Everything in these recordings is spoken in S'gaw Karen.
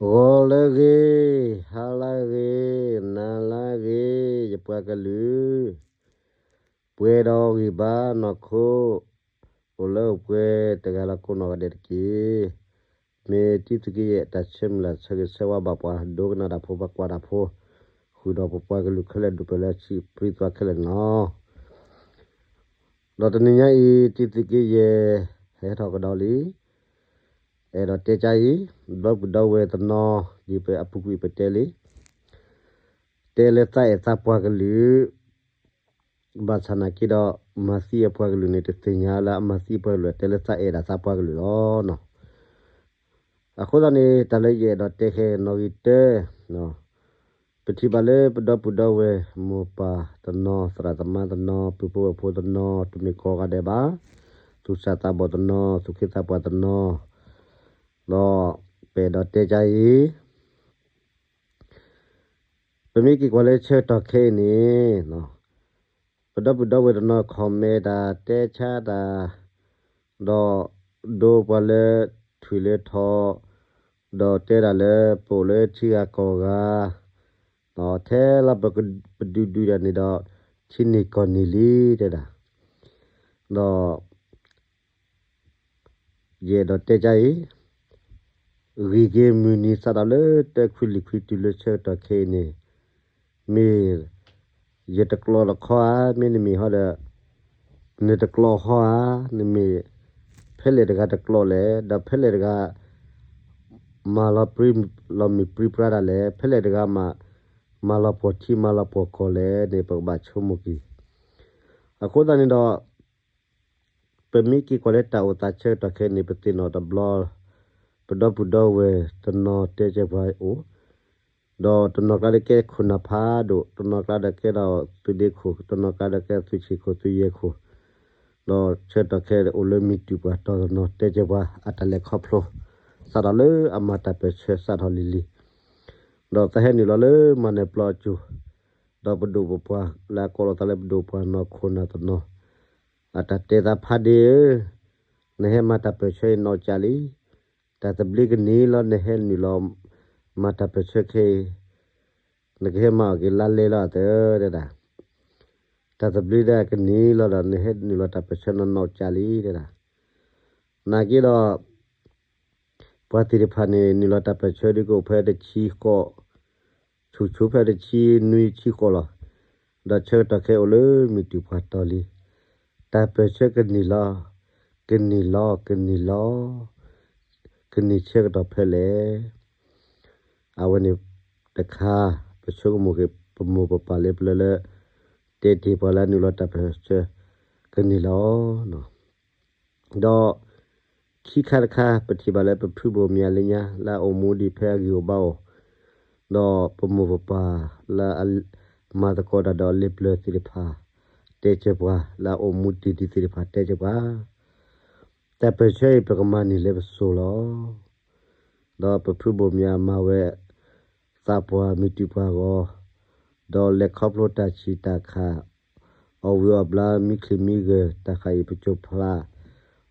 ဂီၤလၢအဂ့ၤ, ဟါလၢအဂ့ၤ, နၤလၢအဂ့ၤ, ယပှၤကလုာ်, ပှဲၤဒီးဂံၢ်ဘါနီၢ်ခိ, အိၣ်လၢအိၣ်ပှဲၤတဂၤလၢ်ကိးနီၢ်ဂၤဒဲးတက့ၢ်. မ့ၢ်တံသုးက့ယဲၢ်တၢ်ဆၢမုၢ်လၢ်ဆၢဂ့ၤဆၢဝါဘၣ်ပှၤဒိကနၣ်တၢ်ဖိ ပှၤကွၢ်တၢ်ဖိ, ဃုာ်ဒီးပပှၤကလုာ်ခဲလၢာ်ဒိၣ်ပှဲၤလၢဆံးပြံသွါခဲလၢာ်န့ၣ်လီၤ. ဒီးတနံၤညါအံၤ တံသုးက့ယဲၢ် ဟဲထီၣ်ကဒီးလံ. အဲၣ်ဒိးတဲကါအံၤ, ဒီပုၢ်ဒီဝဲၢ်တနီၤ ဒ်ပအပူၤကွံာ်ပတဲလံ, တဲလၢသးအဲၣ်သးပှၤကလုာ်, ဘၣ်ဆၣ်နာ်က့ဒီး မၤသံအပှၤကလုာ်န့ၣ် တသ့ၣ်ညါလၢအမၤသံအပှၤကလုာ် တဲလၢသးအဲၣ်ဒၣ်သးပှၤကလုာ်လီၤ. အဃိသတးန့ၣ် တၢ်လၢယအဲၣ်ဒိးတဲခဲနီၣ်ဂံၢ်တၢ, ပထံၣ်ဘၣ်လၢပဒီပုၢ်ဒီဝဲၢ် မိၢ်ပၢ်တနီၤ, သရၣ်သမါတနီၤ, ပုၢ်ဖိဝဲၢ်ဖိတနီၤ, တမ့ၢ်ကိးဂၤဒဲးဘၣ်, သူၣ်စၢ်သးဘီၣ်တနီၤ, သူၣ်က့သးပှၢ်တနီၤ, ဒီးပအဲၣ်ဒိးတဲကါအံၤ, ပမ့ၢ်က့ၤကွၢ်လၢဆၢကတီၢ်ခဲအံၤန့ၣ်, ပဒီပုၢ်ဒီဝဲၢ်တနီၤ comment တၢ် တဲဆါတၢ်, ဒီးဒိပှၤလၢထွံၣ်လၢထီ, ဒီးတဲဒၣ်လၢပအိၣ်လၢထံဂၤကီၢ်ဂၤ, ဒီးထဲလၢပကဒုးဒုးတၢ်န့ၣ်ဒီး ထံနံၤကီၢ်နံၤလံတဲဒၣ်, ဒီး ယအဲၣ်ဒိးတဲကါအံၤ, ဂ့ၢ်က့ၤမုၢ်နံၤစးထီၣ်လၢတၢခွံလံၤခွံတုၤလၢဆၢကတီၢ်ခဲအံၤန့ၣ်, မ့ၢ်ယတကျိးတခီဧါ, မ့တမ့ၢ်ဟီဒီး နတကျိးဟီဧါ, နမ့ၢ်ဖဲလဲၣ်တဂၤတကျိးလဲၣ်, ဒီးဖဲလဲၣ်တဂၤ မၤလီၤပြံ လီၤမုၢ်ပြံပြါဒၣ်လဲၣ်, ဖဲလဲၣ်တဂၤမၤ မၤလီၤပှီၢ်ထံမၤလီၤပှီၢ်ကီၢ်လဲၣ်န့ၣ် ပကဘၣ်ဆိကမိၣ်က့ၤ. အဃိသတးန့ၣ်ဒီး ပမ့ၢ်က့ၤကွၢ်လၢတၢ်အိၣ်သးဆၢကတီၢ်ခဲအံၤန့ၣ် ပသ့ၣ်နီၣ်တဘျီ, ပဒီပုၢ်ဒီဝဲၢ်တနီၤတဲကဲပှၤအိၣ်, ဒီးတနီၤကျါဒီးကဲခိၣ်နၢ်ဖးဒိၣ်, တနီၤကျါဒီးကဲဒီးသုးဒ့ခိၣ်, တနီၤကျါဒီးကဲသုးဆံးခိၣ်သုးယဲၢ်ခိၣ်, ဒီးဆၢကတီၢ်ခဲအံၤအိၣ်လၢမုၢ်တုၢ်ပှၢ်တီၢ်တနီၤတဲကဲပှၤအတၢ်လဲၤခီဖျိ, စးထီၣ်လၢအမၤတၢ်ပၢၢ်ဆၢစးထီၣ်လံၤလံၤ, ဒီးသးဟဲနုာ်လီၤလၢမၤနၢၤပျီအစိၤ, ဒီးပဒိၣ်ပပှၢ်လၢအကိးလီၤသးလၢပဒိၣ်ပှၢ်နီၢ်ခိၣ်နၢ်တနီၤ, အတၢ်တဲသးဖးဒ့ဧၢ, နဟဲမၤတၢ်ပၢၢ်ဆၢအံၤနီၢ်ကၠးလံ, တၢ်သဘျ့ကနံၤလီၤ နဟဲနုာ်လီၤ မၤတၢ်ပၢၢ်ဆၢခဲအံၤ, နကဟဲမၤအီၣ်က့ၤလါလဲလီၤအသးတဲဒၣ်, တၢ်သဘျ့ဒၣ်ကနံၤလီၤဒီး နဟဲနုာ်လီၤတၢ်ပၢၢ်ဆၢနီၢ်နီၢ်ကၠးလံတဲဒၣ်. နာ်က့ဒီး ပှၤသ့ၣ်တဖၣ်န့ၣ် နုာ်လီၤတၢ်ပၢၢ်ဆၢဒ်ကအိၣ်ဖဲတဆံဃိး, ဆူၣ်ဆူၣ်ဖဲတဆံနွံဆံဃိးလီၤ. ဒီးဆၢကတီၢ်ခဲအံၤအိၣ်လၢမုၢ်တုၢ်ပှၢ်တီၢ်လံၤ, တၢ်ပၢၢ်ဆၢကနံၤလီၤ, ကနံၤလီၤ, ကနံၤလီၤ, ကနံၤဆၢကတီၢ်ဖဲလဲၣ်. အဝဲန့ၣ်တခါ ပဆိကမိၣ်က့ၤ ပမိၢ်ပပၢ်လၢပျၢၤလၢ တဲတ့ၢ်ပှၤလၢနုာ်လီၤတၢ်ပၢၢ်ဆၢ ကနံၤလီၤ. ဒီးခံခါတခါ ပထံၣ်ဘၣ်လၢပဖုဘိၣ်မၠးလၢညါ လၢအအိၣ်မူဒံးဖဲအဂံၢ်အိၣ်ဘါအိၣ်, ဒီးပမိၢ်ပပၢ်လၢအမၤသကိးတၢ်ဒီးလ့ပျၢၤသ့ၣ်တဖၣ် တဲကဲပှၤ, လၢအအိၣ်မူတ့ၢ်ဒံးသ့ၣ်တဖၣ်တဲကဲပှၤ, တၢ်ပၢၢ်ဆၢအံၤ ပကမၤန့ၢ်လၢပစိၤလီၤ. ဒီးပဖုဘိၣ်မၠးမၤဝဲ သးပှၢ်မုၢ်တူာ်ပှၢ်ဂီၤ, ဒီးလဲၤခီဖျိတၢ်ဆံးတၢ်ခါ, အီၣ်ဝံၤအီၣ်ဘျါမံချံမံဂၢၢ် တၢ်ဃာ်အံၤပစိၤဖျါ,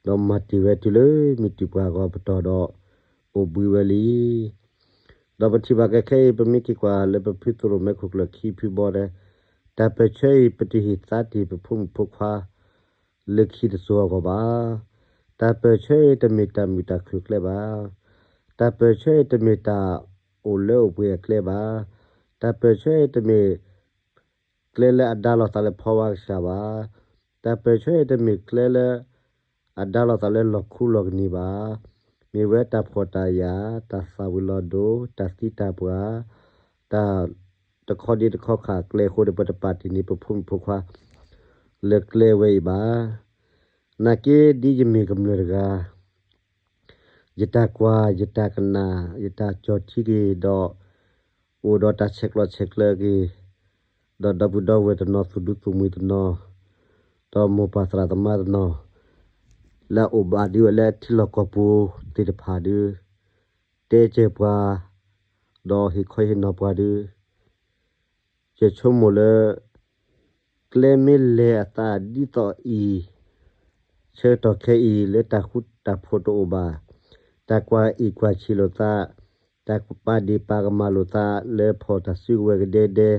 ဒီးမၤတ့ၢ်ဝဲတုၤလၢမုၢ်တူာ်ပှၢ်ဂီၤပတီၢ်ဒီး အိၣ်ဘှံးဝဲလံ. ဒီးပထံၣ်ဘၣ်ကဲခဲအံၤ ပမ့ၢ်က့ၤကွၢ်လၢပဖုသရိၣ်မဲခိၣ်ကျၢၢ်ခံဖုဘီဒီး, တၢ်ပၢၢ်ဆၢအံၤ ပတဟ့ၣ်သါတ့ၢ်ပဖိမုၣ်ဖိခွါ လၢခံတစိၤအဂီၢ်ဘၣ်. တၢ်ပၢၢ်ဆၢအံၤတမ့ၢ်တၢ်မုာ်တၢ်ခုၣ်ကျဲဘၣ်. တၢ်ပၢၢ်ဆၢအံၤတမ့ၢ်တၢ်အိၣ်လၢအိၣ်ပှဲၤအကျဲဘၣ်. တၢ်ပၢၢ်ဆၢအံၤတမ့ၢ် ကျဲလၢအဒါလီၤသးလၢဖီဝါကစၢ်ဘၣ်. တၢ်ပၢၢ်ဆၢအံၤတမ့ၢ်ကျဲလၢ အဒါလီၤသးလၢလီၢ်ခူလီၢ်ကနံၤဘၣ်. မ့ၢ်ဝဲတၢ်ဖှီၣ်တၢ်ယာ်, တၢ်သၣ်ဝံၤလီၤဒိ, တၢ်သံတၢ်ပှၢ်, တၢ်တခီဒ့တခီခးကျဲအဃိဒီး ပတပာ်တ့ၢ်န့ၢ်ပဖိမုၣ်ဖိခွါ လၢကျဲဝဲအံၤဘၣ်. နာ်က့ဒ်ယမ့ၢ်ကမျၢၢ်တဂၤ ယတၢ်ကွၢ်, ယတၢ်ကနၣ်, ယတၢ်ကၠီၤထံက့ၤဒီး အိၣ်ဒီးတၢ်ဆဲးကျိးဆဲးကျၢက့ၤ, ဒီးဒီပုၢ်ဒီဝဲၢ်တနီၤ သူၣ်ဒူသူၣ်မှံၤတနီၤ, ဒီးမိၢ်ပၢ်သရၣ်သမါတနီၤ, လၢအအိၣ်ဘၣ်ဒံးဝဲလၢထံလီၢ်ကီၢ်ပူၤသ့ၣ်တဖၣ်ဒီး တဲကဲပှၤ, ဒီးဟ့ၣ်ခီဟ့ၣ်နီၤပှၤဒီး ယဆိကမိၣ်လၢ ကျဲမ့ၢ်လဲၤအသးဒ်သိးအံၤ, ဆၢကတီၢ်ခဲအံၤ လၢတၢ်ဃူတၢ်ဖိးတအိၣ်ဘၣ်, တၢ်ကွၢ်အံၣ်ကွၢ်ဆံးလိာ်သး, တ တၢ်ပာ်ဒ့ၣ်ပာ်ကမၣ်လိာ်သးလၢဖီၣ်တၢ်စုကဝဲၤကဒဲကဒဲ,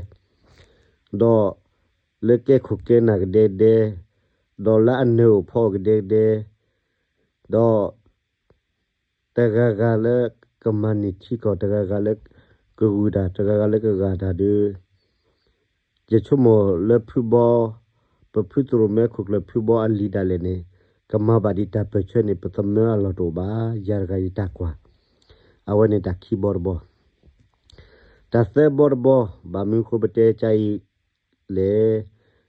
ဒီးလၢကဲခိၣ်ကဲနၢ်ကဒဲကဒဲ, ဒီးလၢအနၢၤအိၣ်ဖီအိၣ်ကဒဲကဒဲ, ဒီး တဂၤဂၤလၢကမၤန့ၢ်ထံကီၢ်, တဂၤဂၤလၢကဂုာ်တၢ်, တဂၤဂၤလၢကဂၤတၢ်ဒီး ယဆိကမိၣ်လၢဖုဘီ, ပဖုသရိၣ်မဲခိၣ်ကျၢၢ်ဖုဘီအလံာ်ဒၣ်လဲာ်န့ၣ် ကမၤဘၣ်ဒံးတၢ်ပၢၢ်ဆၢန့ၣ် ပသးမၢအလီၢ်တအိၣ်ဘၣ်, ယၤတဂၤယတၢ်ကွၢ်. အဝဲန့ၣ်တၢ်ခံဘီတဘီ. တၢ်သၢဘီတဘီ, ဘၣ်မနုၤဃိပတဲကါအံၤလဲၣ်,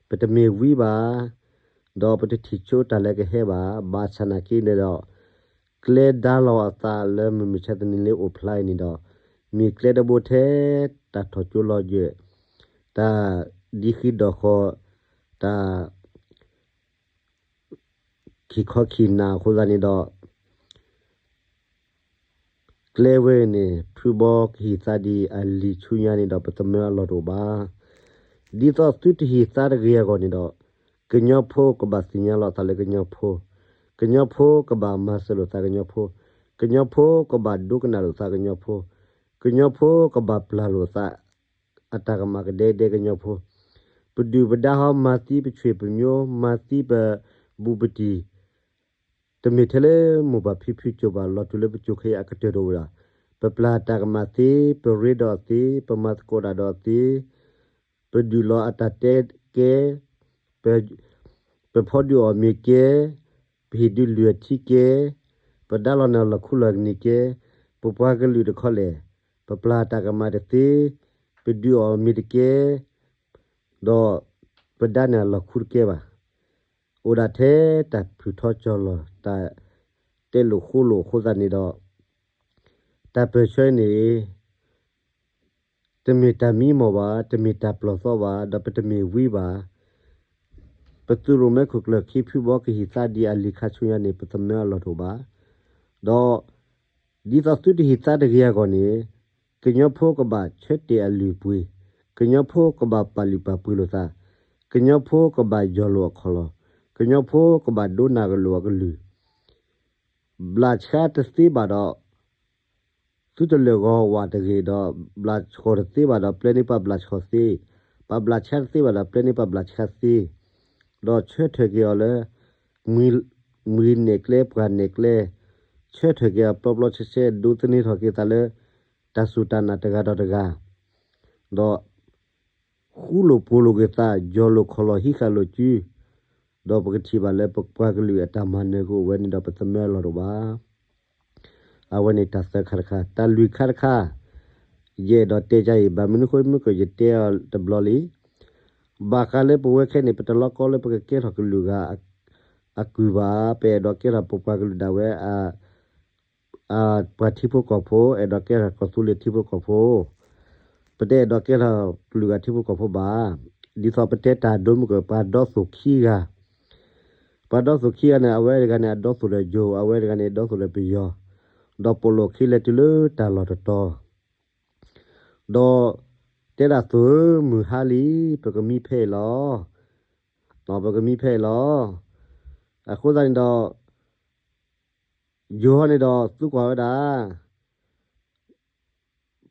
ပတမ့ၢ်ဝံဘၣ်, ဒီးပတထံၣ်ဆိတၢ်လၢကဟဲဘၣ်, ဘၣ်ဆၣ်နာ်က့န့ၣ်ဒီး ကျဲဒါလီၤအသးလၢမုၢ်မဆါတနံၤလၢအိၣ်ဖျါအံၤန့ၣ်ဒီး မ့ၢ်ကျဲတဘိထဲတၢ်ထီၣ်ကၠိလီၤယွဲၢ်, တၢ်ဒံဃံဒိၣ်ဃီ, တၢ် ခံခီခံနးအဃိသတးန့ၣ်ဒီး ကျဲဝဲန့ၣ် ဖုဘီကဟံၣ်သါဒံးအလံာ်ဆူညါန့ၣ်ဒီး ပသးမၢအလီၢ်တအိၣ်ဘၣ်. ဒ်သိးသုတဟံၣ်သါတဂ့ၤအဂီၢ်န့ၣ်ဒီး ကညီဖိကဘၣ်သ့ၣ်ညါလီၤအသးလၢကညီဖိ, ကညီဖိကဘၣ်မၤစၢၤလိာ်သးကညီဖိ, ကညီဖိကဘၣ်ဒိကနၣ်လိာ်သးကညီဖိ, ကညီဖိကဘၣ်ပျၢ်လိာ်သး အတၢ်ကမၣ်ကဒဲကဒဲကညီဖိ, ပဒုၣ်ပဒါဟီ မၤသံပဆွေပမျိုး, မၤသံပဘူးပတံၢ်, တမ့ၢ်ထဲလၢမိၢ်ပၢ်ဖံဖုကၠိဘၣ်, လီၤတုၤလၢပကၠိခဲအံၤအကတၢၢ်တအိၣ်ဝဲဒၣ်, ပပျၢ်တၢ်ကမၣ်သ့, ပရ့ဒီးအီၤသ့, ပမၤသကိးတၢ်ဒီးအီၤသ့, ပဒုးလီၤအတၢ်တဲကဲ, ပ ပဖီဒုးအီၣ်မ့ၤကဲ, ပဟ့ၣ်ဒုးလုၢ်အထံကဲ, ပဒါလီၤန့ၢ်အီၤလီၢ်ခူလီၢ်ကနံၤကဲ, ပပှၤကလုာ်တခီလဲၣ်, ပပျၢ်တၢ်ကမၣ်တသ့, ပဒုးအီၣ်မ့ၤတကဲ, ဒီးပဒါန့ၢ်အီၤလီၢ်ခူတကဲဘၣ်. အိၣ်ဒၣ်ထဲတၢ်ဖုၣ်ထီၣ်ကၠီၢ်လီၤ, တၢ်တဲလိာ်ဃိလိာ်အဃိသတးန့ၣ်ဒီး တၢ်ပၢၢ်ဆၢန့ၣ် တမ့ၢ်တၢ်မံမီၢ်ဘၣ်, တမ့ၢ်တၢ်ပျီၢ်သီဘၣ်, ဒီးပတမ့ၢ်ဝံဘၣ်. ပသုးရိၣ်မဲခိၣ်ကျၢၢ်ခံဖုဘီကဟံၣ်သါဒံးအလံာ်ခါဆူညါန့ၣ် ပသးမၢအလီၢ်တအိၣ်ဘၣ်. ဒီး ဒ်သိးသုတဟံၣ်သါတဂ့ၤအဂီၢ်န့ၣ် ကညီဖိကဘၣ်ဆၢတဲာ်အလုၢ်အပှ့ၤ, ကညီဖိကဘၣ်ပာ်လုၢ်ပာ်ပှ့ၤလိာ်သး, ကညီဖိကဘၣ်ယီၢ်လိာ်အခီၣ်လီၢ်, ကညီဖိကဘၣ်ဒိနၢ်ကလိာ်အကလုၢ် ဘျးဆါတသ့ဘၣ်ဒီး သုတလၢာ်ဂီၤဝးတဂ့ၤဒီး ဘျးဆှီၣ်တသ့ဘၣ်ဒီး ပျဲန့ၢ်ပှၤဘျးဆှီၣ်သ့, ပှၤဘျးဆါတသ့ဘၣ်ဒီး ပျဲန့ၢ်ပှၤဘျးဆါသ့, ဒီးဆၢထၢၣ်က့ၤအီၤလၢ မှံၤနဲၣ်ကျဲပှၢ်နဲၣ်ကျဲ, ဆၢထၢၣ်က့ၤအီၤပျီပျီဆှဲဆှဲ ဒိးသန့ၤထီၣ်က့ၤသးလၢ တၢ်စူၢ်တၢ်နာ်တဂၤဒီးတဂၤ, ဒီး ဃူလိာ်ဖိးလိာ်က့ၤသး ယီၢ်လိာ်ခီၣ်လီၢ်ဟံးဃာ်လိာ်စု, ဒီးပကထံၣ်ဘၣ်လၢပပှၤကလုာ်အတၢ်မၤနၢၤကအိၣ်ဝဲန့ၣ်ဒီး ပသးမၢအလီၢ်တအိၣ်ဘၣ်. အဝဲန့ၣ်တၢ်သၢခါတခါ, တၢ်လွံၢ်ခါတခါ, ယအဲၣ်ဒိးတဲဒ်အံၤ, ဘၣ်မနုၤဃိမ့ၢ်ကယတဲအီၤတဘျီလံ. ဘၣ်ဃးလၢပဝဲခဲအံၤန့ၣ် ပတလီၤကီလၢပကကဲထီၣ်ကလုာ်ဂၤအကုၢ်ဘၣ်, ပအဲၣ်ဒိးကဲထီၣ်ပပှၤကလုာ်ဒၣ်ဝဲ ပှၤထံဖိကီၢ်ဖိ, အဲၣ်ဒိးကဲထီၣ်ကီၢ်သူလ့ၤထံဖိကီၢ်ဖိ, ပတအဲၣ်ဒိးကဲထီၣ်ကလုာ်ဂၤထံဖိကီၢ်ဖိဘၣ်. ဒ်သိးပတဲတၢ်ဒိမုၢ်ကၢၢ် ပှၤဒီသိၣ်ခံဂၤ, ပှၤဒီသိၣ်ခံဂၤန့ၣ် အဝဲတဂၤန့ၣ် အဒီသိၣ်ဒီးယိၤ, အဝဲတဂၤန့ၣ် အဒီသိၣ်ဒီးပယီၤ, ဒီးပိာ်လိာ်ခံလဲၤတုၤလၢတၢ်လီၢ်တတီၤ, ဒီးတဲဒၣ်သိၣ်ဧၢ, မုၢ်ဟါလံ, ပကမံဖဲအံၤလီၤ, ပကမံဖဲအံၤလီၤ. အဃိသတးန့ၣ်ဒီး ယိၤဟီန့ၣ်ဒီးသူကွၢ်ဝဲဒၣ်,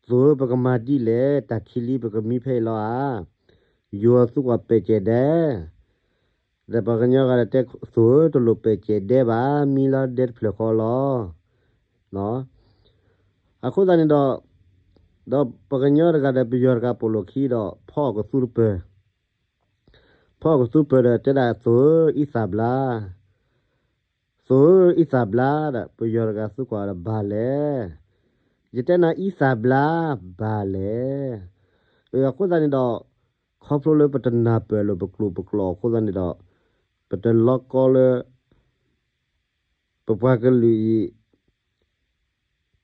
သိၣ်ဧၢ, ပကမၤဒ်လဲၣ်, တၢ်ခံးလံ ပကမံဖဲအံၤလီၤဧါ. ယိၤသူကွၢ်ပဲာ်စဲးဒဲ, ဒီးပှၤကညီဂၤဒီးတဲ သိၣ်ဧၢ, တလိၣ်ပဲာ်စဲးဒဲဘၣ်, မံလီၤဒဲတဖျၢၣ်ဃီလီၤ. အဃိသတးန့ၣ်ဒီး, ဒီးပှၤကညီတဂၤဒီးပယီၤတဂၤပိာ်လိာ်ခံဒီး ဖီအီၣ်ကသူတပၢၢ်, ဖီအီၣ်ကသူတပၢၢ်ဒီးတဲဒၣ်သိၣ်ဧၢ, အံသၣ်ဘျါ, သိၣ်ဧၢ, အံသၣ်ဘျါဒီး ပယီၤတဂၤသူကွၢ်ဒီးဘၣ်လဲၣ်, ယတဲနၤအံသၣ်ဘျါဘၣ်လဲၣ်. အဃိသတးန့ၣ်ဒီး ခီဖျိလၢပတနၢ်ပၢၢ်လိာ်ပကျိာ်ပကျီအဃိသတးန့ၣ်ဒီး ပတလီၤကီလၢ ပပှၤကလုာ်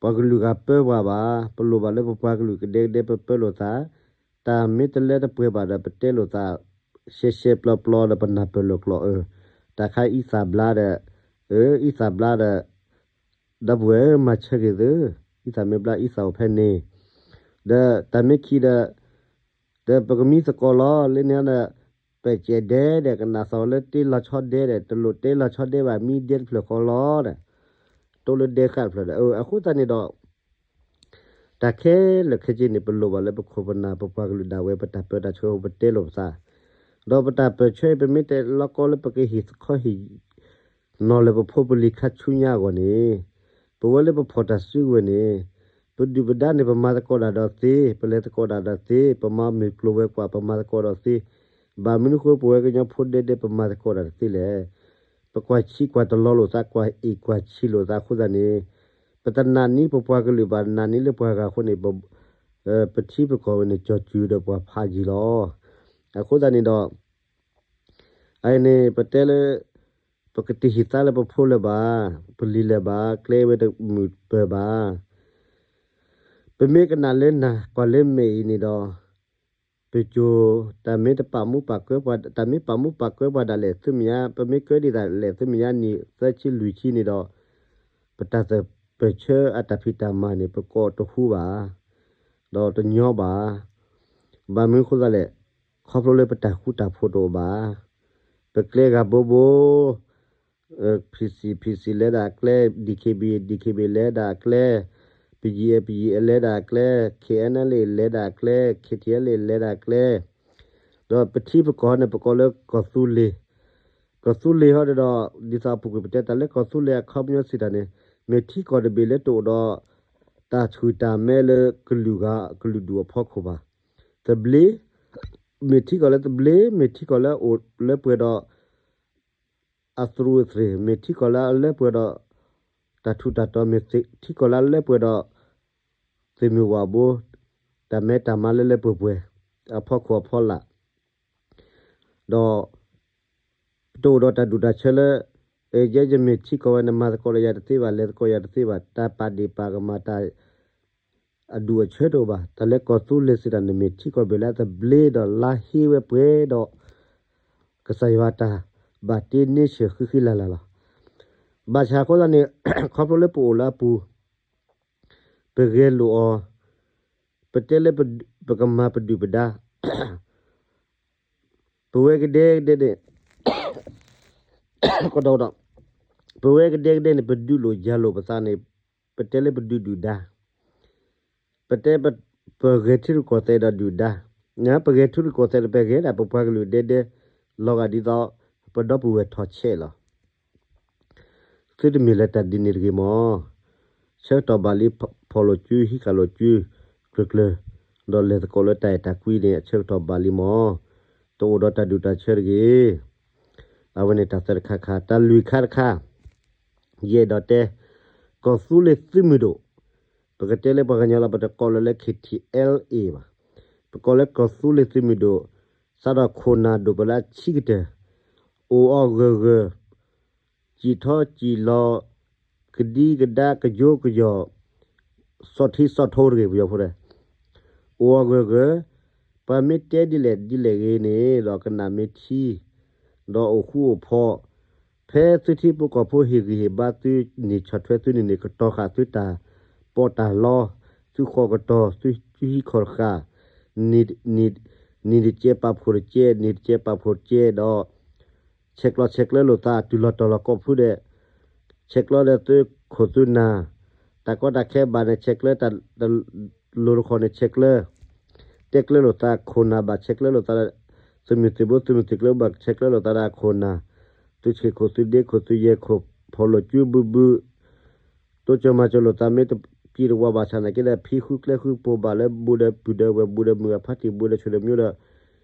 အံၤ ပှၤကလုာ်ဂၤပၢပှၤဘၣ်, ပလိၣ်ဘၣ်လၢပပှၤကလုာ်ကဒဲကဒဲပပၢလိာ်သး, တၢ်မ့ၢ်တလၢတပှဲၤဘၣ်ဒီး ပတဲလိာ်သး ရှဲရှဲပျီပျီဒီးပနၢ်ပၢၢ်လိာ်ကျိာ်အၢ, တၢ်ခါအံသၣ်ဘျါဒီး, အံသၣ်ဘျါဒီး, ဒီပုၢ်ဝဲၢ်ဧၢ မၤဆၢက့ၤသု, အံသၣ်မ့ၢ်ဘျါအံသၣ်အိၣ်ဖဲန့ၣ်, ဒီးတၢ်မ့ၢ်ခံးဒီး, ဒီးပကမံသကိးလီၤ လၢန့ၣ်ဒီး, ပဲာ်စဲးဒဲဒီး ကနၣ်သီၣ်လၢတ့လီၤဆီဒဲဒီး တလိၣ်တ့လီၤဆီဒဲဘၣ် မံဒဲတဖျၢၣ်ဃီလီၤဒီး, တိၢ်လၢဒဲဃာ်တဖျၢၣ်ဒီး အဃိသတးန့ၣ်ဒီး, တၢ်ခဲလၢာ်ခဲဆ့န့ၣ် ပလိၣ်ဘၣ်လၢပခိၣ်ပနၢ် ပပှၤကလုာ်ဒၣ်ဝဲ ပတၢ်ပၢတၢ်ဆှၢ ပတဲလိာ်ပသး, ဒီးပတၢ်ပၢၢ်ဆၢအံၤ ပမ့ၢ်တဲလီၤကီလၢ ပကဟ့ၣ်သခီဟ့ၣ် နီၤလၢပဖိပလံၤခါဆူညါအဂီၢ်န့ၣ်, ပဝဲလၢပဖီၣ်တၢ်စုကဝဲၤန့ၣ်, ပဒုၣ်ပဒါန့ၣ် ပမၤသကိးတၢ်ဒီးသ့, ပလဲၤသကိးတၢ်ဒီးသ့, ပမၤမုၢ်ကျိၤဝဲၤကွာ် ပမၤသကိးဒီးသ့, ဘၣ်မနုၤဃိ ပဝဲကညီဖိဒဲဒဲ ပမၤသကိးတၢ်တသ့လဲၣ်. ပကွၢ်ဆံးကွၢ်တလီလိာ်သး, ကွၢ်အ့ၣ်ကွၢ်ဆံးလိာ်သးအဃိသတးန့ၣ်, ပတနာ်န့ၢ်ပပှၤကလုာ်ဘၣ်, နာ်န့ၢ်လၢပှၤဂၤအဃိန့ၣ်, ပထံပကီၢ်ဝဲန့ၣ် ကၠီၤစူၤဒီးပှၤဖးယံာ်လီၤ. အဃိသတးန့ၣ်ဒီး အန့ၣ် ပတဲလၢ ပကတဟ့ၣ်သါလၢပဖိလၢၤဘၣ်, ပလံၤလၢၤဘၣ်, ကျဲဝဲတမုာ်ပၢၢ်ဘၣ်. ပမ့ၢ်ကနၣ်လၢနၤ ကွၢ်လၢမဲာ်အံၤန့ၣ်ဒီး, ပကိၤ တၢ်မ့ၢ်တပာ်မူပာ်ကဲပှၤ, တၢ်မ့ၢ်ပာ်မူပာ်ကဲပှၤဒၣ်လဲာ် သုမဲာ်ညါ, ပမ့ၢ်ကဲဒ်သိးလဲၣ် သုမဲာ်ညါနံၣ်သၢဆံလွံၢ်ဆံန့ၣ်ဒီး, ပတၢ်သပၢၢ်ဆၢအတၢ်ဖံးတၢ်မၤန့ၣ် ပကိးတဟူဘၣ်, ဒီးတညီဘၣ်. ဘၣ်မနုၤဃိသတးလဲၣ်, ခီဖျိလၢပတၢ်ဃူတၢ်ဖိးတအိၣ်ဘၣ်. ပကျဲဂၤဘိဘိ PC, PC လဲၤဒၣ်အကျဲ, DKB, DKB လဲၤဒၣ်အကျဲ, BGF, BGF လဲၤဒၣ်အကျဲ, KNLA လဲၤဒၣ်အကျဲ, KTLA လဲၤဒၣ်အကျဲ, ဒီးပထံပကီၢ်န့ၣ် ပကိးလၢကီၢ်သူလ့ၤ, ကီၢ်သူလ့ၤဟီဒီး, ဒ်သိးအပူၤကွံာ်ပတဲတၢ်လၢကီၢ်သူလ့ၤအခီပညီစံးတၢ်န့ၣ်, မ့ၢ်ထံကီၢ်တဘ့ၣ်လၢတအိၣ်ဒီး တၢ်ဆူၣ်တၢ်မဲလၢကလုာ်ဂၤ ကလုာ်ဒူၣ်အဖီခိၣ်ဘၣ်. သဘျ့, မ့ၢ်ထံကီၢ်လၢသဘျ့, မ့ၢ်ထံကီၢ်လၢအိၣ်လၢပှဲၤဒီး အသရူးအသရ့ၣ်, မ့ၢ်ထံကီၢ်လၢအလၢပှဲၤဒီး တၢ်ထူးတၢ်တီၤ, မ့ၢ်ထံကီၢ်လၢအလၢပှဲၤဒီး သုးမုၢ်ဝးဘိ, တၢ်မဲတၢ်မါလၢလၢပှဲၤပှဲၤ, အဖီခိၣ်အဖီလာ်, ဒီး ပတအိၣ်ဒီးတၢ်ဒူၣ်တၢ်ဆၢလၢ ယဲယမ့ၢ်ထံကီၢ်ဝဲ နမၤသကိးဒီးယၤတသ့ဘၣ်, လဲၤသကိးယၤတသ့ဘၣ်, တၢ်ပာ်ဒ့ၣ်ပာ်ကမၣ်တၢ် အဒူၣ်အဆၢတအိၣ်ဘၣ်. တၢ်လၢကီၢ်သူလ့ၤစံးတၢ်န့ၣ် မ့ၢ်ထံကီၢ်ဘ့ၣ်လၢအသဘျ့ဒီးလါဟ့ဝဲပှဲၤဒီး ကစၢ်ယွၤတၢ်ဘၣ်တ့န့ဆၢၣ်ဃံဃံလၤလၤလီၤ. ဘၣ်ဆၣ်အဃိသတးန့ၣ် ခီဖျိလၢပအိၣ်လၢအပူၤ ပဂဲၤလိာ်အီၤ, ပတဲလၢပကမၤပဒုၣ်ပဒါ ပဝဲကဒဲကဒဲန့ၣ် ကဒီးဒီး ပဝဲကဒဲကဒဲန့ၣ် ပဒုးလိာ်ယၤလိာ်ပသးန့ၣ် ပတဲလၢပဒုးဒုၣ်ဒါ, ပတဲပဂဲၤထံရူၢ်ကီၢ်သဲးဒီးဒုၣ်ဒါ, ပဂဲၤထံရူၢ်ကီၢ်သဲးန့ၣ် ပဂဲၤဒၣ်ပပှၤကလုာ်ဒဲဒဲ လီၤဂာ်ဒ်သိး ပဒီပုၢ်ဝဲၢ်ထီၣ်ဆဲးလီၤ. သုတမ့ၢ်လၢတၢ်ဒ်န့ၣ်တဂ့ၤမၢ်. ဆၢကတီၢ်ဘၣ်လံ ဖီၣ်လိာ်စု ဟံးဃာ်လိာ်စု ကျၢၤကျၢၤ, ဒီးလဲၤသကိးလၢတၢ်အဲၣ်တၢ်ကွံန့ၣ် အဆၢကတီၢ်ဘၣ်လံမၢ်. တအိၣ်ဒီးတၢ်ဒူၣ်တၢ်ဆၢတဂ့ၤ. အဝဲန့ၣ်တၢ်သၢတခါခါ, တၢ်လွံၢ်ခါတခါ ယအဲၣ်ဒိးတဲ ကီၢ်သူလ့ၤသုးမုၢ်ဒိၣ်, ပကတဲလၢပှၤကညီလီၤ ပတကိးလၢ လၢ KTLA ဘၣ်. ပကိးလၢကီၢ်သူလ့ၤသုးမုၢ်ဒိၣ်, စးထီၣ်ခိၣ်နၢ်ဒိၣ်ပလၢအဆံးကတၢၢ်, အိၣ်အီၤဂၢၢ်ဂၢၢ်, စံၣ်ထီၣ်စံၣ်လီၤ, ကဒံကဒါကယိကယီၢ်, စီၣ်ထံစီၣ်ထိတဂ့ၤ ပယီၤဖိဒဲး, အိၣ်အီၤဂၢၢ်ဂၢၢ်, ပှၤမ့ၢ်တဲဒ်လဲၣ်ဒ်လဲၣ်ဂ့ၤန့ၣ် ဒီးကနၣ်မ့ၢ်ထံ ဒီးအိၣ်ဃူအိၣ်ဖိး, ဖဲသုထံဖိကီၢ်ဖိဟ့ၣ်ဂံၢ်ဟ့ၣ်ဘါသုန့ၣ် ဆီၣ်ထွဲသုန့ၣ်န့ၣ် ကတီၤဃာ်သုတၢ်ပီးတၢ်လီ, သုဃီၣ်ကတီၤ သုဟံးခီၣ်တဃာ်, နံၤတကဲပာ်ဖှိၣ်တကဲ, နံၤတကဲပာ်ဖှိၣ်တကဲဒီး ဆဲးကျိးဆဲးကျၢလိာ်သး တုၤလီၤတီၤလီၤကိးဖုဒဲး, ဆဲးကျိးဒီးသုခိၣ်သုနၢ်, တၢ်ကီတၢ်ခဲဘၣ်န့ၣ် ဆဲးကျၢ တၢ်တလိၤတခီန့ၣ် ဆဲးကျၢ တဲကျၢလိာ်သးခိၣ်နၢ်ဘၣ် ဆဲးကျၢလိာ်သး, သုးမုၢ်သံၣ်ဘိ သုးမုၢ်သံၣ်ကျၢဘၣ် ဆဲးကျၢလိာ်သးဒီးအခိၣ်နၢ်, သုဆ့ၣ်ခိၣ်သုဒ့ခိၣ်သုယဲၢ်ခိၣ် ဖီၣ်လိာ်စုဘုဘု, တိစၢၤမၤစၢၤလိာ်သး မ့ၢ်တပျံၤတဝါဘၣ်ဆၣ်နာ်က့ဒီး ဖံဃုကျဲဃု ပိာ်ဘၣ်လၢ ဘူးဒီးပုၢ်ဒီးဝဲၢ် ဘူးဒီးမုၢ်အဖါတံၢ် ဘူးဒီးဆိၣ်ဒီးမၠိဒီး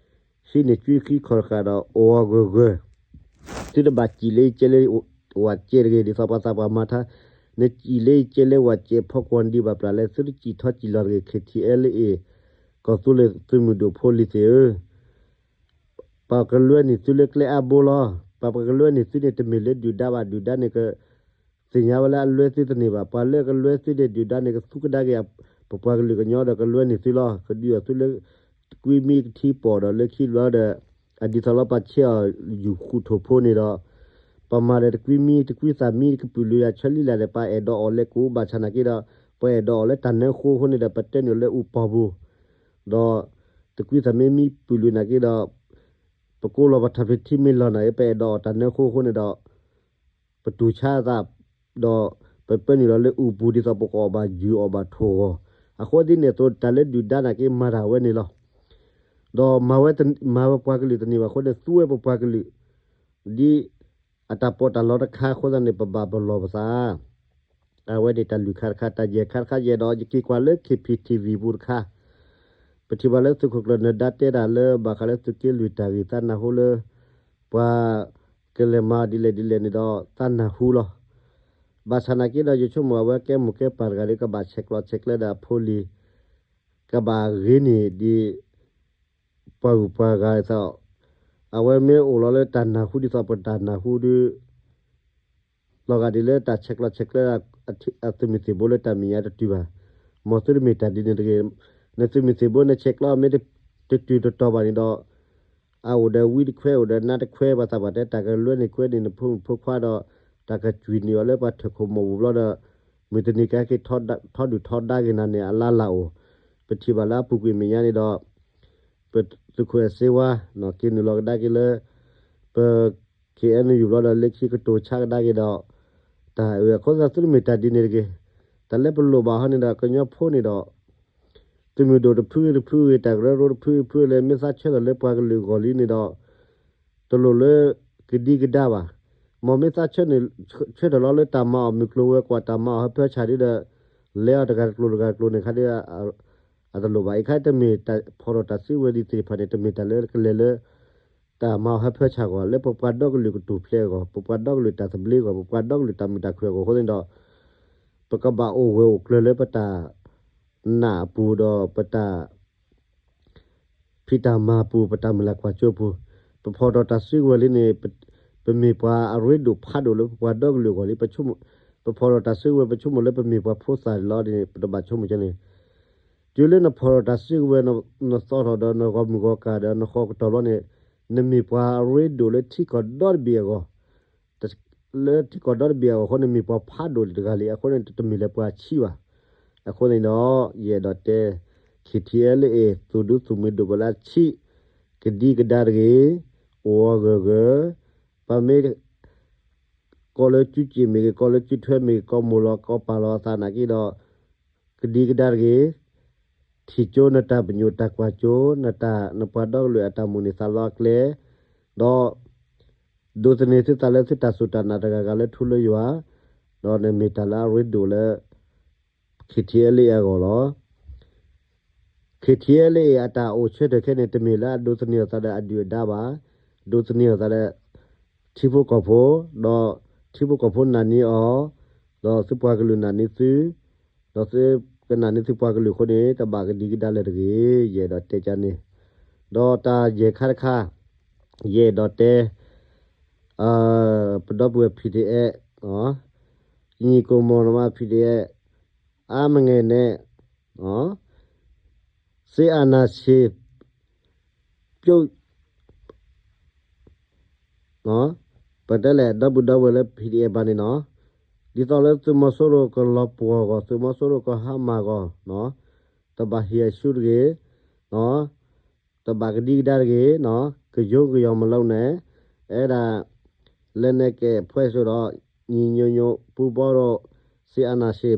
ဟံးန့ၢ်ကွံခံခီၣ်တဃာ်ဒီး အိၣ်အီၤဂၢၢ်ဂၢၢ်, သုတဘၣ်စံၣ်လၢယကဲလၢ ဝးကဲတဂ့ၤ ဒ်သိးပှၤသးပှၢ်မၤထါ, နစံၣ်လၢယကဲလၢဝးကဲဖီကွီၤဒံးဘၣ်ပျၢ်လၢ သုတစံၣ်ထီၣ်စံၣ်လီၤတဂ့ၤ KTLA ကီၢ်သူလ့ၤသုးမုၢ်ဒိၣ်ဖိလံၤသ့ၣ်ဧၢ, ပှၤကလွဲန့ၢ်သုလၢကျဲအါဘိလီၤ. ပှၤကလွဲန့ၢ်သုန့ၣ် တမ့ၢ်လၢဒုၣ်ဒါဘၣ်, ဒုၣ်ဒါန့ၣ်က သ့ၣ်ညါဝဲလၢအလွဲသုတန့ၢ်ဘၣ်. ပှၤလၢကလွဲသုန့ၣ် ဒုၣ်ဒါန့ၣ် ကသူကဒါက့ၤ ပပှၤကလုာ်ကညီဒီးကလွဲန့ၢ်သုလီၤ. ကဒုးအီၤသုလၢ တကွံမံကထံပီၣ်ဒီးလၢခံဘျီဒီး အဒ်သိးလီၤပှၤဆဲးအီၤယူၢ်ဃူထိၣ်ဖိန့ၣ်ဒီး ပမၤဒီးတကွံမံတကွံသးမံကပုာ်လုာ်ယၤဆၢလံလၢ်ဒီး ပှၤအဲၣ်ဒိးအီၤလၢကအိၣ်ဘၣ်ဆၣ်နာ်က့ဒီး ပှၤအဲၣ်ဒိးအီၤလၢတၢ်နၢဃိအဃိန့ၣ်ဒီး ပတဲနုာ်လၢအူပီၢ်ပူၤ ဒီးတကွံသးမံမံပုာ်လုာ်နာ်က့ဒီး ပကိးလီၤပထးဖံးထံမ့ၢ်လီၤနာ်က့ ပအဲၣ်ဒိးအီၤတၢ်နၢဃိအဃိန့ၣ်ဒီး ပတူၢ်ဆါသး ဒီးပပၢနုာ်လီၤလၢအူပူၤ ဒ်သိးပကအီၣ်ဘၣ်ယူၢ်အီၣ်ဘၣ်ထိၣ်ဂီၤ အဃိသတးန့ၣ်အသိး တၢ်လၢဒုၣ်ဒါနာ်က့ မၤတၢ်ဝဲန့ၣ်လီၤ. ဒီးမၤဝဲတ မၤဝဲပှၤကလုာ်တန့ၢ်ဘၣ်အဃိန့ၣ် သူဝဲပပှၤကလုာ် ဒ်အတၢ်ပီးတၢ်လီတခါအဃိသတးန့ၣ် ပဘၣ်ပလီၢ်ပသး အဝဲန့ၣ်တၢ်လုၢ်ခါတခါ တၢ်ယဲၢ်ခါတခါ ယအဲၣ်ဒိးယက့ၤကွၢ်လၢ K P T V ပူၤတခါ ပထံၣ်ဘၣ်လၢသုးခိၣ်ကျၢၢ်နၢၤဒါတဲတၢ်လၢ ဘၣ်ဃးလၢသုးက့လွံၢ်တၢ်ဂ့ၢ် သးနၢ်ဟူလၢ ပှၤကလဲၤမၤဒ်လဲၣ်ဒ်လဲၣ်န့ၣ်ဒီး သးနၢ်ဟူလီၤ. ဘၣ်ဆၣ်နာ်က့ဒီး ယဆိကမိၣ်အဝဲကဲမိၢ်ကဲပၢ်တဂၤဒီး ကဘၣ်ဆဲးကျိးဆဲးကျၢဒၣ်အဖိလံၤ ကဘၣ်ဂ့ၤန့ၢ်ဒ် ပှၤဂုၤပှၤဂၤအသိး အဝဲမ့ၢ်အိၣ်လီၤလၢတၢ်နၢ်ဟူဒ်သိးပတၢ်နၢ်ဟူဒီး လီၤဂာ်ဒ်လၢတၢ်ဆဲးကျိးဆဲးကျၢ အသုးမုၢ်သံၣ်ဘိလၢတၢ်မဲာ်ညါတတုၤဘၣ်. မ်သုတမ့ၢ်တၢ်ဒ်န့ၣ်တဂ့ၤ. နသုးမုၢ်သံၣ်ဘိနဆဲးကျိးမ့ၢ်တတုၤတတီၤဘၣ်န့ၣ်ဒီး အအိၣ်ဒီးဝံတခွဲ အိၣ်ဒီးနါတခွဲ ပှၤသးပှၢ်တဲ တၢ်ကလွဲန့ၢ်ကွဲန့ၢ်နဖိမုၣ်ဖိခွါဒီး တၢ်ကကွံာ်န့ၢ်အီၤလၢပှၤထၢၣ်ခိၣ်မီၢ်ပူၤဘျီဒီး မုၢ်တနံၤကဟဲက့ၤ ထီဒုၣ်ထီဒါက့ၤနၤန့ၣ် အလါလၢ်အိၣ်. ပထံၣ်ဘၣ်လၢအပူၤကွံာ်မဲာ်ညါန့ၣ်ဒီး ပသုးခိၣ်အဲၣ်စ့ဝါ က့ၤနုာ်လီၤကဒါက့ၤလၢ ပ K N U ဘျီဒီး လၢခံကတိၤဆါကဒါက့ၤဒီး တၢ်အၢ အဃိသတးသုတမ့ၢ်တၢ်ဒ်န့ၣ်တဂ့ၤ. တၢ်လၢပလိၣ်ဘၣ်ဟီန့ၣ်ဒီး ကညီဖိန့ၣ်ဒီး သုးမုၢ်ဒိၣ်တဖုဂ့ၤတဖုဂ့ၤ တၢ်ကရၢကရိတဖုဂ့ၤတဖုဂ့ၤလၢ မ့ၢ်သးဆၢထၢၣ်လၢပှၤကလုာ်အဂီၢ်လံန့ၣ်ဒီး တလိၣ်လၢကဒံကဒါဘၣ်. မ်မ့ၢ်သးဆၢထၢၣ်လီၤလၢတၢ်မၤအီၣ်မုၢ်ကျိၤဝဲၤကွာ် တၢ်မၤအီၣ်ဟၢဖၢဆၣ်ဒ်ဒီး လဲၤအီၤတဂၤတကျိၤတဂၤတကျိၤန့ၣ်ခါဒီး အတလိၣ်ဘၣ်. အံၤခါတမ့ၢ်တၢ်ဖီၣ်ထီၣ်တၢ်စုကဝဲၤဒ်သ့ၣ်တဖၣ်န့ၣ် တမ့ၢ်တၢ်လၢကလဲၤလၢ တၢ်မၤအီၣ်ဟၢဖၢဆၣ်အဂီၢ် လၢပပှၤဒီကလုာ်ကတိၤဖျဲးအဂီၢ် ပပှၤဒီကလုာ်တၢ်သဘျ့အဂီၢ် ပပှၤဒီကလုာ်တၢ်မုာ်တၢ်ခုၣ်အဂီၢ်အဃိသတးဒီး ပကဘၣ်အိၣ်ဂၢၢ်အိၣ်ကျၢၤလၢပတၢ်နာ်အပူၤဒီးပတၢ် ဖံးတၢ်မၤပူၤ ပတၢ်မုၢ်လၢ်ကွၢ်စိပူၤ ပဖီၣ်ထီၣ်တၢ်စုကဝဲၤလံန့ၣ် ပမ့ၢ်ပှၤအရ့ဒိၣ်ဖးဒိၣ်လၢပပှၤဒီကလုာ်အဂီၢ်လံ. ပဆိကမိၣ် ပဖီၣ်ထီၣ်တၢ်စုကဝဲၤ ပဆိကမိၣ်လၢပမ့ၢ်ပှၤဖိသၣ်လီၤန့ၣ် ပတဘၣ်ဆိကမိၣ်ကန့ၣ် တုၤလၢနဖီၣ်ထီၣ်တၢ်စုကဝဲၤ နသီထီၣ်ဒီးနဂီၢ်မုၢ်ဂီၢ်ကၢ်ဒီးနဃီၤကတီၢ်ဘျီန့ၣ် နမ့ၢ်ပှၤအရ့ဒိၣ်လၢထံကီၢ်ဒီတဘ့ၣ်အဂီၢ် လၢထံကီၢ်ဒီတဘ့ၣ်အဂီၢ်အဃိန့ၣ် မ့ၢ်ပှၤဖးဒိၣ်တဂၤလံ. အဃိန့ၣ် တမ့ၢ်လၢပှၤဆံးဘၣ်. အဃိန့ၣ်ဒီး ယအဲၣ်ဒိးတဲ K T L A သုးဒူသုးမုၢ်ဒိၣ်ပလၢဆံး ကဒံကဒါတဂ့ၤ အိၣ်အီၤဂၢၢ်ဂၢၢ် ပမ့ၢ် ကီၢ်လၢစုစ့ၣ်မ့ၢ်ဂ့ၤ ကီၢ်လၢစုထွဲမ့ၢ်ဂ့ၤ ကီၢ်မိၢ်လီၤကီၢ်ပၢ်လီၤအသးနာ်က့ဒီး ကဒံကဒါတဂ့ၤ ထံၣ်ကၠိနတၢ်ပညိၣ်တၢ်ကွၢ်စိ နတၢ်နပှၤဒီကလုာ်အတၢ်မိၣ်န့ၢ်သးလီအကျဲ ဒီး ဒိးသန့ၤသုသးလၢသုတၢ်စူၢ်တၢ်နာ်တဂၤဂၤလၢထူလၢယွၤ ဒီးနမ့ၢ်တၢ်လၢအရ့ဒိၣ်လၢ K T L A အဂီၢ်လီၤ. K T L A အတၢ်အိၣ်ဆၢထၢၣ်ခဲန့ၣ် တမ့ၢ်လၢအဒိးသန့ၤအသးဒီးအဒုၣ်အဒါဘၣ်. ဒိးသန့ၤအသးဒီး ထံဖိကီၢ်ဖိ ဒီးထံဖိကီၢ်ဖိနာ်န့ၢ်အီၤ ဒီးသုပှၤကလုာ်နာ်န့ၢ်သု ဒီးသုကနာ်န့ၢ်သုပှၤကလုာ်အဃိန့ၣ် တဘၣ်ကဒံကဒါလၢၤတဂ့ၤ ယအဲၣ်ဒိးတဲကန့ၣ် ဒီးတၢ်ယဲၢ်ခါတခါ ယအဲၣ်ဒိးတဲ ပဒီပုၢ်ဝဲၢ် P D F ညီကိာ်မီၤနမး P D F အါမငဲၢ်နဲၣ် စစ်အာဏာရှင် ပြုတ် ပတဲလဲၣ် ဒီပုၢ်ဒီဝဲၢ်လၢ P D F ဘၣ်န့ၣ်နီၤ ဒ်သိးလၢသုးမီၤစိရိၤကလီၤပှီၢ်အဂီၢ် သုးမီၤစိရိၤကဟါမၢ်အဂီၢ် တဘၣ်ဟ့ၣ်အဆူတဂ့ၤ တဘၣ်ကဒံကဒါတဂ့ၤ ကယိကယီၢ်မၤလီၤန့ၣ် အဲဒၣ် လက်နက်ကိုင်အဖွဲ့ဆိုတော့ ညီညွတ်ညိတ်ပူးပေါင်းတော့ စစ်အာဏာရှင်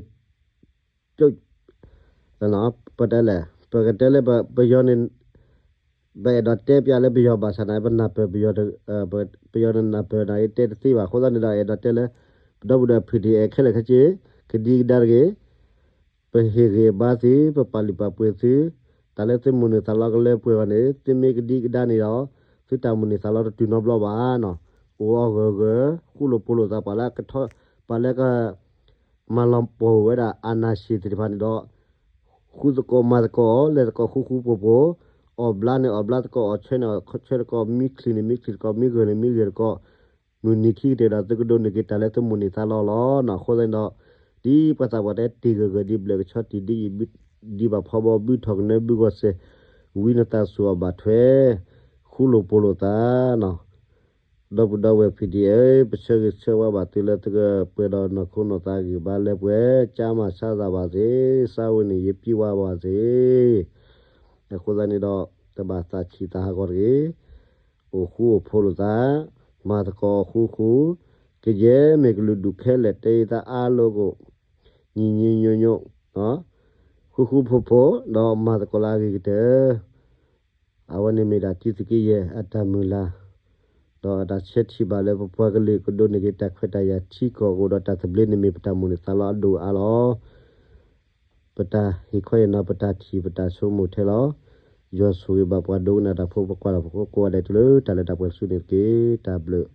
ပြုတ် ပတဲလဲၣ် ပကတဲလၢပယီၤန့ၣ် ပအဲၣ်ဒိးတဲပျးလၢပယီၤဘၣ်ဆၣ်န့ၣ် ပနၢ်ပၢၢ်ပယီၤ ပယီၤန့ၣ်နၢ်ပၢၢ်န့ၣ် တဲတသ့ဘၣ်အဃိသတးန့ၣ်ဒီး အဲၣ်ဒိးတဲလၢ ပဒီပုၢ်ဒီဝဲၢ် P D F ခဲလၢာ်ခဲဆ့ ကဒံကဒါတဂ့ၤ ပဟ့ၣ်ဂံၢ်ဘါသု ပပာ်လုၢ်ပာ်ပှ့ၤသု တၢ်လၢသုမိၣ်န့ၢ်သးလီကလၢပှဲၤဂီၢ်န့ၣ် သုမ့ၢ်ကဒံကဒါန့ၣ်ဒီး သုတၢ်မိၣ်န့ၢ်သးလီတတုၤနီတဘျီဘၣ်နီၤ အိၣ်အီၤဂၢၢ်ဂၢၢ် ဃူလိာ်ဖိးလိာ်သး ပှၤလၢကထီ ပှၤလၢက မၤလီၤပှီၢ်ဝဲဒၣ် အာဏာရှင် သ့ၣ်တဖၣ်န့ၣ်ဒီး ဃူသကိးမၤသကိးအီၤ လဲၤသကိးဃူဃူဖိးဖိး အီၣ်ဘျါန့ၣ်အီၣ်ဘျါသကိး အီၣ်ဆၢန့ၣ်အီၣ်ဆၢသကိး မံချံးန့ၣ်မံချံးသကိး မံဂၢၢ်န့ၣ်မံဂၢၢ်သကိး မုၢ်နံၤခံကတၢၢ်ဒီး သုကဒိးန့ၢ်က့ၤတၢ်လၢသုမိၣ်န့ၢ်သးလီလီၤနီၤ အဃိသတးန့ၣ်ဒီး ဒ်ပှၤသးပှၢ်တဲတ့ၢ်ဂၢၢ်ဂၢၢ် ဒ်ဘျၢၣ်ကဆီတံၢ် ဒ်ယံာ်ဘၣ်ဖီဘီ ဘုၣ်ထီၣ်ကနၢဘုၣ်ဂီၢ်စဲၤ ဝံနသးစူၤအဘၣ်ထွဲ ဃူလိာ်ဖိးလိာ်သးနီၤ ဒီပုၢ်ဒီဝဲၢ် P D F ပဆၢဂ့ၤဆၢဝါဘၣ်သုလၢသုကပှဲၤဒီးနီၢ်ခိနီၢ်သးဂံၢ်ဘါလၢပှဲၤ ကျန်းမာချမ်းသာပါစေ စားဝတ်နေရေးပြည့်ဝပါစေ အဃိသတးန့ၣ်ဒီး တဘၣ်သးဆံးသးဟးဂီၤတဂ့ၤ အိၣ်ဃူအိၣ်ဖိးလိာ်သး မၤသကိးဃူဃူ ကယဲၢ်မ့ၢ်ကလုာ်ဒူၣ်ခဲလၢာ် တိုင်းရင်းသားအားလုံးကို ညီညီညွတ်ညွတ် နော် ဃူဃူဖိးဖိး ဒီးမၤသကိးလၢအဂ့ၤကတၢၢ်. အဝဲန့ၣ်မ့ၢ်ဒၣ်တံသုးက့ယဲၢ်အတၢ်မုၢ်လၢ် ဒီးအတၢ်ဆၢထံၣ်ဘၣ်လၢပပှၤကလုာ်ကဒိးန့ၢ်က့ၤတၢ်ခွဲးတၢ်ယာ်ထံကီၢ်အဃိဒီး တၢ်သဘျ့န့ၣ်မ့ၢ်ပတၢ်မိၣ်န့ၢ်သးလီအဒိၣ်အါလီၤ. ပတၢ်ဟ့ၣ်ခီယဲၢ်နီၤ ပတၢ်ထံၣ်ပတၢ်ဆိကမိၣ်ထဲလီၤ. ယွၤဆိၣ်ဂ့ၤဘၣ်ပှၤဒိကနၣ်တၢ်ဖိ ပှၤကွၢ်တၢ်ဖိကိးဂၤဒဲး တုၤလၢတၢ်လၢတၢ်ပှဲၤဆူန့ၣ်တက့ၢ်. တၢ်ဘျုး